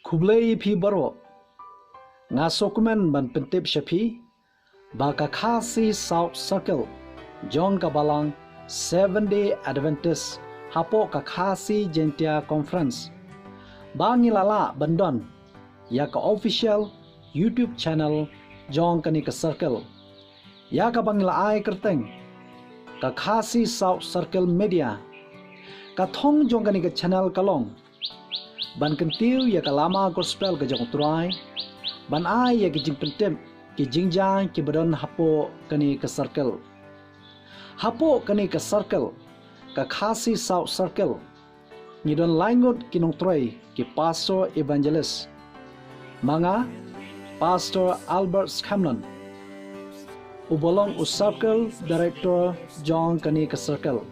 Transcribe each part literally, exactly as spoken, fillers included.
Khublei phi baroh. Nga sngewkmen ban pyntip sha phi ba ka Khasi South Circle jong ka Balang Seventh Day Adventist hapoh ka Khasi Jaintia Conference ba ngi la lah ban don ïa ka official YouTube channel jong kane ka circle, ïa kaba ngi la ai kyrteng ka Khasi South Circle Media. Ka thong jong kane ka channel ka long ban kyntiew ïa ka lama gospel ka jong U Trai, ban ai ïa ki jingpyntip ki jingjia kiba don hapoh kane ka circle. Hapoh kane ka circle, ka Khasi South Circle, ngi don lai ngut ki nongtrei ki pastor evangelist. Ma nga, Pastor Albert Scanlon, uba long u circle director jong kane ka circle.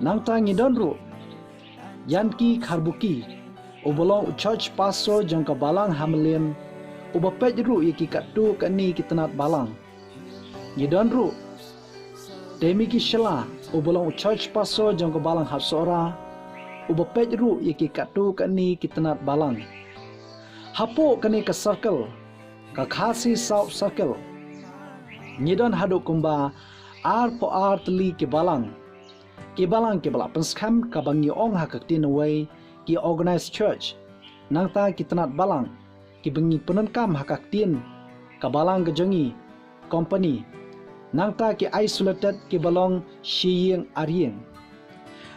Nangta ngi don ruh Yanki Kharbuki, uba long u church pastor jong ka Balang ha Mylliem, uba peit ruh ïa ki katto katne ki tnat Balang. Ngi don ruh Temi Ki Shylla, uba long u church pastor jong ka Balang ha Sohra, uba peit ruh ïa ki katto katne ki tnat Balang. Hapoh kane ka circle, ka Khasi South Circle, ngi don haduh kumba arphew ar tylli ki Balang. Ki Balang kiba la pynskhem, kaba ngi ong ha ka ktien nongwei, ki organized church. Nangta ki tnat Balang kiba ngi pyndonkam ha ka ktien ka Balang ka jong ngi, company. Nangta ki isolated kiba long shi ïing ar ïing.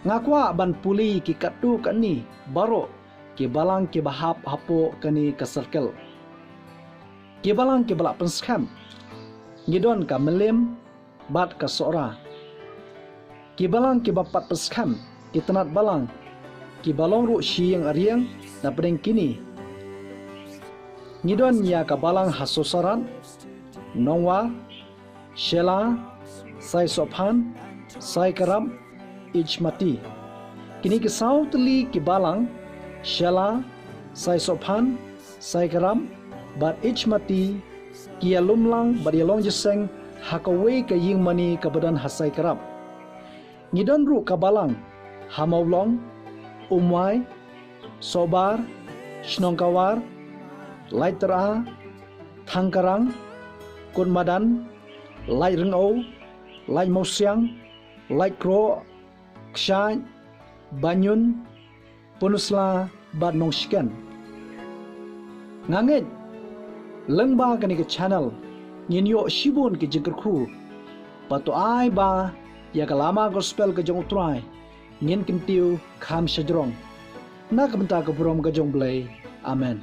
Nga kwah ban pule ki katto katne baroh ki Balang kiba hap hapoh kane ka circle. Ki Balang kiba la pynskhem, ngi don ka Mylliem bad ka Sohra. Ki Balang kiba pat pynskhem, ki tnat Balang kiba long ruh shi ïing ar ïing, napdeng kine ngi don ïa ka Balang ha Sosarad, Nongwar, Shella, Saisohphan, Saikarap, Ichmati. Kine ki saw tylli ki Balang, Shella, Saisohphan, Saikarap bad Ichmati, ki ïalum lang bad ïalong jingïaseng ha kawei ka ïingmane kaba don ha Saikarap. Ngi don ruh ka Balang ha Mawlong, Umwai, Sohbar, Shnong Kawar, Laityra, Thangkarang, Kutmadan, Laitryngew, Laitmawsiang, Laitkroh, Kshaid, Banyun, Pynursla bad Nongshken. Nga ngeit lyngba kane ka channel ngin ïoh shibun ki jingkyrkhu, bad to ai ba ïa ka lama gospel ka jong U Trai ngin kyntiew kham shajrong. Na ka bynta ka burom ka jong U Blei. Amen.